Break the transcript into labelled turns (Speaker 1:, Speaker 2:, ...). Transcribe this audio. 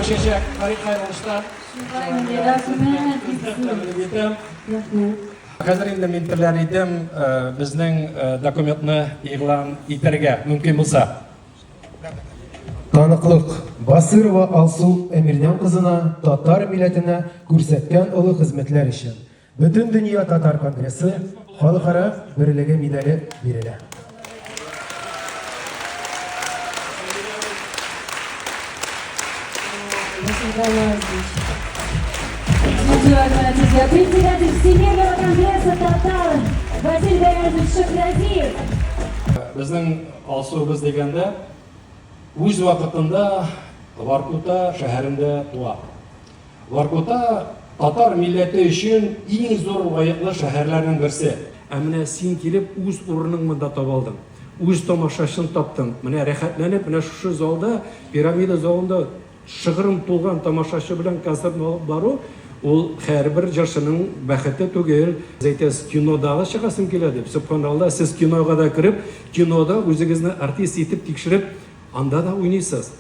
Speaker 1: эчәчәк. Фәрит Хәйрулловичтан.
Speaker 2: Шулай инде, рәхмәт бик зур. Рәхмәт.
Speaker 1: Хәзер инде мин теләр идем безнең документны игълан итәргә, мөмкин булса.
Speaker 3: Таныклык, Басырова Алсу Әмирдән кызына татар милләтенә күрсәткән олы хезмәтләр өчен Бөтендөнья татар конгрессы Халыкара берлеге медале бирелә.
Speaker 2: Председатель Всемирного конгресса татар Василь Гаязович Шахразиев.
Speaker 1: Безнең Алсуыбыз дигәндә, үз вакытында Воркута шәһәрендә туа. Воркута, татар милләте өчен иң зур лаеклы шәһәрләрнең берсе. Ә менә син килеп үз урының монда таба алдың. Үз тамашачың таптың. Менә рәхәтләнеп, менә шушы залда, Пирамида залында шыгрым тулган тамашачы белән концертны алып бару, ул һәрбер җырчының бәхете түгел. Сез әйтәсез, кинода да чыгасым килә дип. Сөбханалла, сез кинога да кереп, кинода үзегезне артист итеп тикшереп, анда да уйныйсыз.